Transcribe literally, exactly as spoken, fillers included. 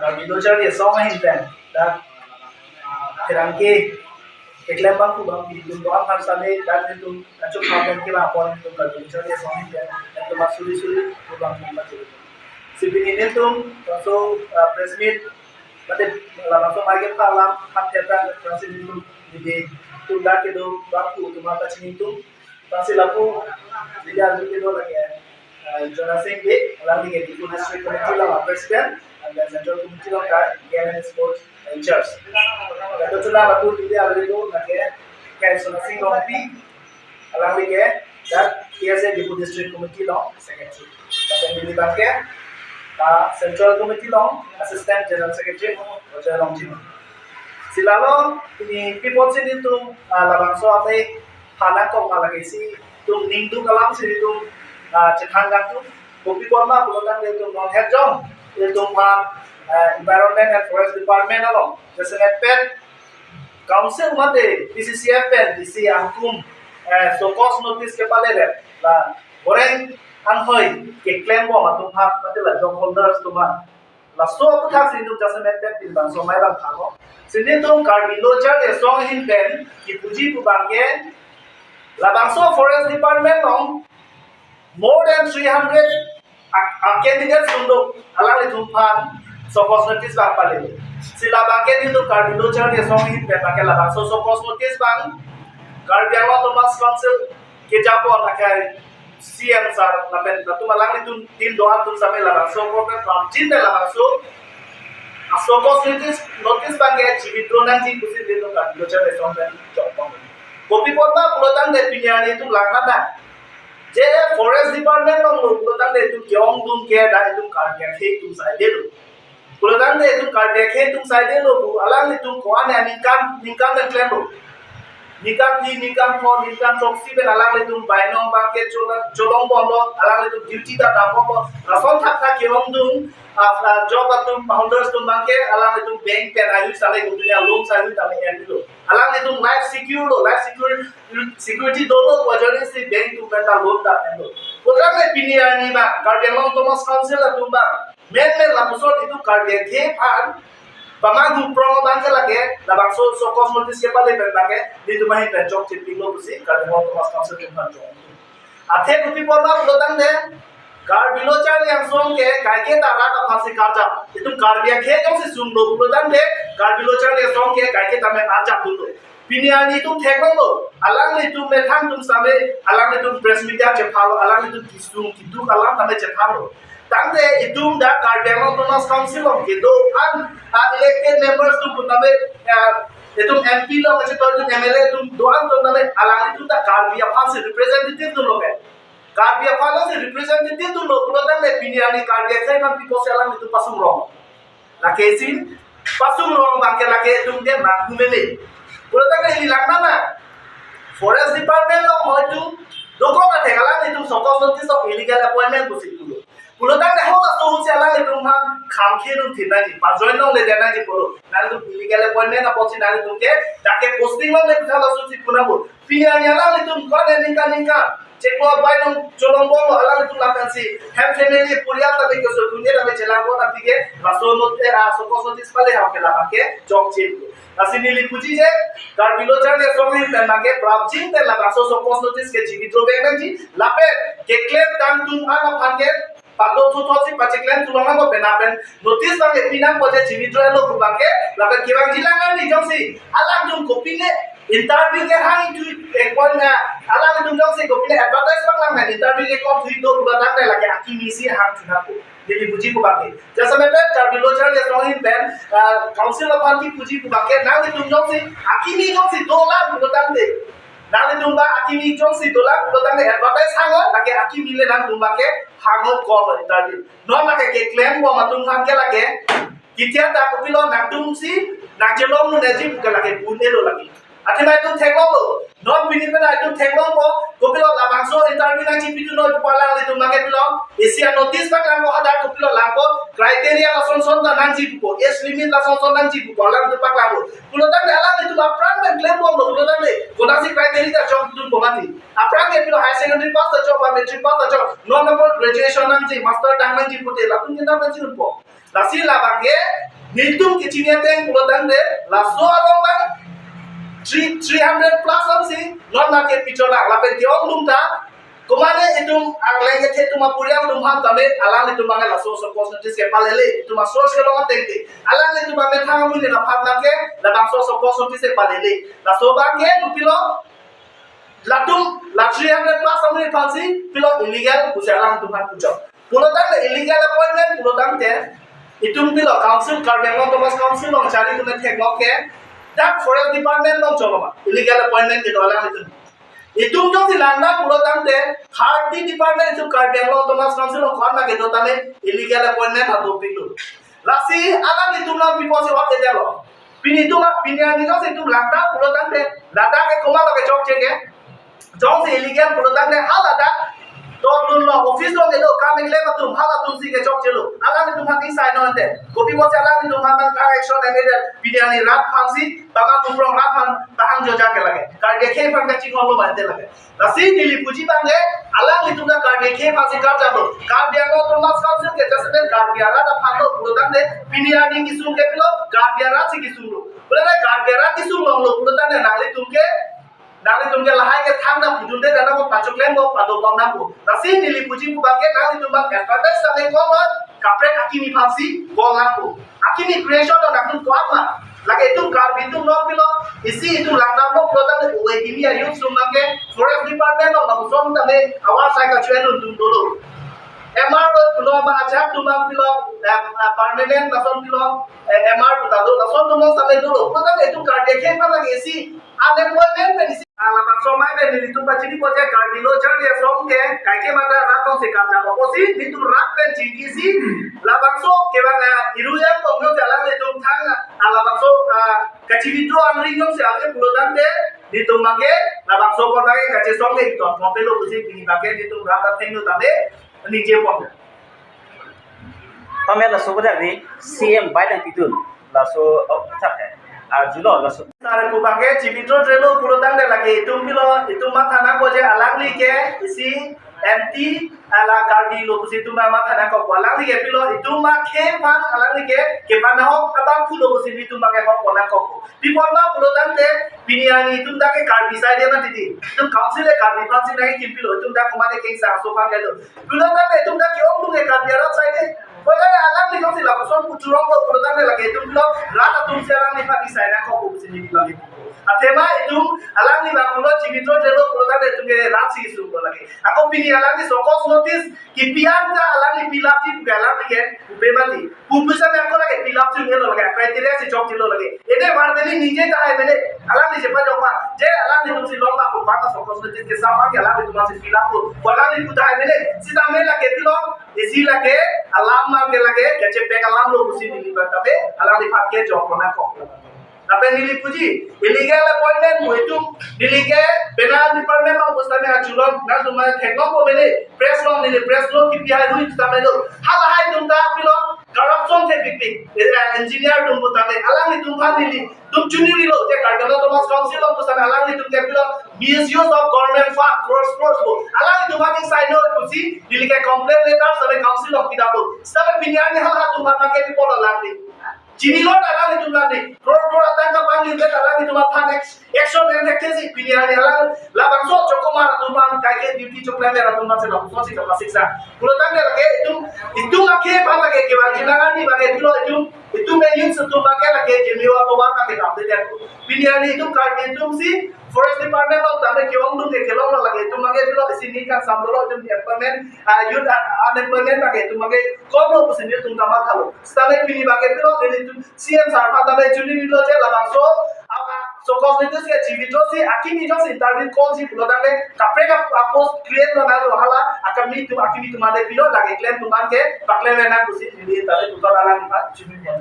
Karbi Lo Charli Asong ahin pen dak pherangke keklem abang pu abang ilitum do-an aphan sale dak ilitum kachok pam pen kevang apot ilitum Karbi Lo Charli Asong ahin pen ilitum suri suri pu abang pu abang. Si pini ilitum laso, ah, press meet mate labangso mai kepha alam hap thetan laso ilitum didi tum dak kedo abang pu atum aphan kachini tum. Lasi lapu didi arju kedo lake, eh, Jona Sing Bey, alangli ke Diphu District Committee along President, and then Central Committee along ka Game and Sports in charge. Lapen chula lapu didi arju kedo lake, K Sona Sing Rongpi, alangli ke dak K S A Diphu District Committee along Secretary. Lapen neli abang ke, ah, Central Committee along Assistant General Secretary, Roger Longjing. Si la along, pini pi apotsi ilitum, ah, labangso ame phan nangkok ma lake si, ilitum ningduk alam si ilitum, ah, chethan nangtum. Kopi apot ma pulo tangte ilitum non het jong, ilitum aphan, eh, Environment and Forest Department along, jasemet pen Council mate P C C F pen D C angtum, eh, show cause notice kepaledet, la goreng anghoi keklem bom atum aphan mate la job holders atum aphan. Laso aphuthak si ilitum jasemet pen pini labangso mai abang thanlo. Si ilitum Karbi Lo Charli Asong ahin pen kipuji pu abang ke labangso Forest Department along more than three hundred a, a candidates atum do, alanglitum aphan show cause notice abang pale. Si la abang ke ilitum Karbi Lo Charli Asong ahin pen abang ke labangso show cause notice abang Karbi Anglong Autonomous Council kejapon akai C M sir lapen latum alanglitum team do-an atum same labangso program pam jin pen labangso a show cause notice, notice abang ke chi withdraw nangji pusi ilitum Karbi Lo Charli Asong pen chokpon. Kopi apot ma pulo tangte pini arni ilitum lang nang. Je Forest Department along lo pulo tangte ilitum ke-ongdung ke dak ilitum Karbi akhei atum side lo. Pulo tangte ilitum Karbi akhei atum side lo pu alanglitum ko-an aningkan, ningkan nangklemlo. Ningkan phli, ningkan pho, ningkan throksi pen alanglitum bainong abang ke chola, cholong bomlo, alanglitum duty ta dam bomlo. Lason thakthak ke-ongdung, ah, job atum, holders atum abang ke alanglitum bank pen ahut sale, company along sale tame enlo. Alanglitum life secure lo, life secure, security dolo pu ajoine si bank atum pen ta loan ta enlo. Program le pini arni abang Karbi Anglong Autonomous Council atum abang men men lapuson ilitum Karbi akhei aphan pamanghu prong abang ke lake labangso show cause notice kepale pen abang ke ilitum ahin pen chokche pilo pusi Karbi Anglong Autonomous Council atum aphan chok. Athe kopi apot ma pulo tangte Karbi Lo Charli Asong ke kaike ta rat aphansi karjap. Ilitum Karbi akhei jongsi sunglo pulo tangte Karbi Lo Charli Asong ke kaike ta men arjapdunlo. Pini arni ilitum theklonglo, alanglitum methang atum same, alanglitum press media chephalo, alanglitum kesung keduk alam tame chephalo. Tangte ilitum dak Karbi Anglong Autonomous Council along kedo-an, ah, elected members atum pu tame, ah, ilitum M P along kachetong ilitum M L A atum do-an atum tame alanglitum dak Karbi aphansi representative atumlo ke. Karbi aphansi representative atumlo pulo tangte pini arni Karbi akhei aphan pi apotsi alanglitum pasung rong. Lake si pasung rong abang ke lake ilitum ke nanghu meme. Pulo tangte ili lang nang na. Forest Department along hoitu dokok athek alanglitum show cause notice of illegal appointment pusi pulo. Pulo tangte ho laso ahut si alanglitum aphan kham khe dun thin nangji, pa join longledet nangji pulo. Nangtum illegal appointment apotsi nangtum ke dak ke posting longle puthot laso ahut si pu nangpo. Pini arni alanglitum ko-an aningkan ningkan cheklo bainong cholong bomlo, alanglitum lapensi hem family purial tame keso dunde tame chelang bomlo, aphi ke laso note, ah, show cause notice pale ha ke labang ke chokche. Lasi neli puji je Karbi Lo Charli Asong ahin pen abang ke prapjin pen labangso show cause notice ke chi withdraw vek nangji lapen keklem tangtung an aphan ke pado thotsi pacheklem thu longnang ko pen apen notice abang ke pinang ko je chi withdraw lo pu abang ke lapen kevangji alang arni jongsi alangtum kopine interview kehang thu ekpon na alangtum jongsi kopine advertise paklang na interview kekok thu do pu abang ke lake akimi si hang thu nangpo. Neli puji pu abang ke. Jasemet pen Karbi Lo Charli Asong ahin pen, ah, council aphan kipuji pu abang ke nanglitum jongsi akimi jongsi dolang pulo tangte. Nanglitum abang akimi jongsi dolang pulo tangte advertise hang lake akimi le nangtum abang ke hang ko interview. Non lake keklem bom atum aphan ke lake kitya ta kopilo nangtumsi nangchelong nunji pu ke lake pu-un-elo lake. Athema itum theklonglo. Non pini pen itum theklongpo. Kopilo labangso interview nangchipidun noi pu alanglitum abang ke pilo. Isi a-notice paklangpo hadak kopilo langpo. Criteria lason son ta nangji pupo. Age limit lason son nangji pupo. Alangtum paklangpo. Pulo tangte alanglitum aphrang pen klem bomlo. Pulo tangte konatsi criteria ta chokdunpo mati. Aphrang ke pilo higher secondary pass ta chok ba matric pass ta chok. Non apot graduation nangji, master tang nangji pute latum ke nang nangji unpo. Lasi labang ke Netum kechini ateng pulotangte laso along lang three, three hundred plus ansi non nake picholang lapen ke-ongdung ta. Komane itum arleng kethe itum apurial atum aphan tame alanglitum abang laso so-called notice kepalele, itum a-source kelong ateng te. Alanglitum amethang amonit aphan nake labangso so-called notice kepalele. Laso abang ke kopilo, latum la three hundred plus amonit aphansi pilo illegal pusi alangtum aphan puchot. Pulotangte illegal appointment pulotangte itum pilo council, Karbi Anglong Autonomous Council along chari atum theklong ke dak forest department along cholo ma illegal appointment kedo alanglitum. Itum jongsi langdam pulotangte thirty department itum Karbi Anglong Autonomous Council along ko-an ma kedo tame illegal appointment ha dopiklo. Lasi alanglitum nang pipo si ot edelo. Pini itum, pini arni jongsi itum langdam pulotangte ladak ke komatlo kechokche ke. Jongsi illegal pulotangte haladak dotdunlo, office along kedo kam keklem atum halatumsi kechokchelo. Alanglitum aphan ingsai non te. Kopi pusi alanglitum aphan nangthan action eme det. Pini arni rat aphansi, Bama Kuprong rat aphan tahang jojak ke lake. Karbi akhei aphan kachinghon lo mante lake. Lasi neli puji abang ke, alanglitum ta Karbi akhei aphansi karjaplo. Karbi Anglong Autonomous Council ke jasemet Karbi arat aphanlo pulotangte pini arni kesung ke pilo Karbi aratsi kesunglo. Pulotangte Karbi arat kesung longlo pulotangte nanglitum ke, nanglitum ke lahai ke thangta pudunde dana ko pachoklempo, padopon nangpo. Lasi neli puji pu abang ke nanglitum abang advertise tame ko ma kaprek akimi aphansi ko nangpo. Akimi creation lo nangtum ko-an ma. Lake itum Karbi atum non pilo, isi itum langdamlo pulotangte ove kimi a-youth atum abang ke forest department along lapuson tame awar sai kachuenun atum dolo. M R lo pulo ma ajak atum abang pilo, eh, eh, permanent lason pilo, eh, M R puta do, lason atum along tame dolo. Pulotangte itum Karbi akhei aphan lake isi unemployment pen isi. Ah, labangso amei pen nelitum pachini pote Karbi Lo Charli Asong ke kaike mata rat alongsi karjap apotsi netum rat pen chingkisi labangso kevang, ah, Iruyang Kongjong si alanglitum thang, ah, labangso, ah, kachi-withdraw angring jongsi ave pulotangte netum abang ke labangso apor abang ke kachesong ke iton montelo pusi pini abang ke netum rat athengno tame ningje pon. Pame laso kodak ri C M bai dang pitun. Laso, oh, thak hai. Arjulo laso. Sar pu abang ke chi-withdraw drelo pulotangte lake itum pilo, itum matha nangpo je alangli ke isi anti ala Karbi lo pusi itum matha nangkok, alangli ke pilo itum akhei aphan alangli ke kepanahok abangphu lo pusi itum abang ke hok pon nangkok. Pi pon ma pulotangte pini arni itum dak ke Karbi side ma titi. Itum council le Karbi aphansi nangkimpilo, itum dak komane kengsa aso aphan kalo. Pulotangte itum dak ke-ongdung ke Karbi arat side. Pulotangte alangli jongsi lapuson pu churong lo pulotangte lake itum pilo rat atumsi alangliphan isai nangkok pusi neli pilo. Athema itum alangli abang pulo chi-withdraw drelo pulotangte itum ke ratsi isunglo lake. Ako pini alangli so-called notice kipi an ta alangli pilapji pu ke alangli ke upe mati. Pu pusitame ako lake pilapji un-elo lake, criteria si chokchelo lake. Ene verbally ningje tahai mene, alangli chepajok ma, je alanglitumsi long ma pu bang so-called notice kesam abang ke alanglitumsi pilappo, pu alangli pu tahai mene, sitame lake pilo, isi lake alam abang ke lake kachepek alam lo pusi neli pratame alangliphan ke jok pon nangkok. Lapen neli puji, illegal appointment pu itum, neli ke penang department along pusitame achulong, nangtum ma theklongpo mene, press along neli press along kipi hai hui pusitame lo. Halahai atum ta pilo, corruption thepikpik, eh, engineer atum pusitame, alanglitum aphan nelitum chunirilo, je Karbi Anglong Autonomous Council along pusitame alanglitum ke pilo, misuse of government fund, crores, crores lo. Alanglitum aphan ingsai non pusi, neli ke complaint letter sitame council along pidamlo. Sitame pini arni halatum aphan nangkepi pulo alangli. Chinilo alanglitum alangli. Crore crore atangka pangli vet alanglitum aphan action en thekthe si pini arni alang labangso chokomar atum aphan kaike duty choklem atum aphan si lapuson si kapasiksa. Pulotangte lake itum, itum akhei aphan lake kevangji nang arni abang ke pilo itum, itum e youth atum abang ke lake jemiwa ko abang ke dam de. Pini arni itum Karbi atumsi forest department along tame ke-ongdung ke kelong lo lake itum abang ke pilo isi ni kangsam dolo itum employment, ah, youth, ah, unemployment abang ke itum abang ke kom lo pusi nelitum ta mathalo. Sitame pini abang ke pilo nelitum C M sir aphan tame chunirilo je labangso, ah, ah, so-called notice ke chi-withdraw si akimi jongsi interview call si pulotangte kaprek a, a post create lo nanglo hala akimi atum, akimi atum ante pilo lake klem atum abang ke paklem nang pusi neli tame putar alangliphan chunirilo.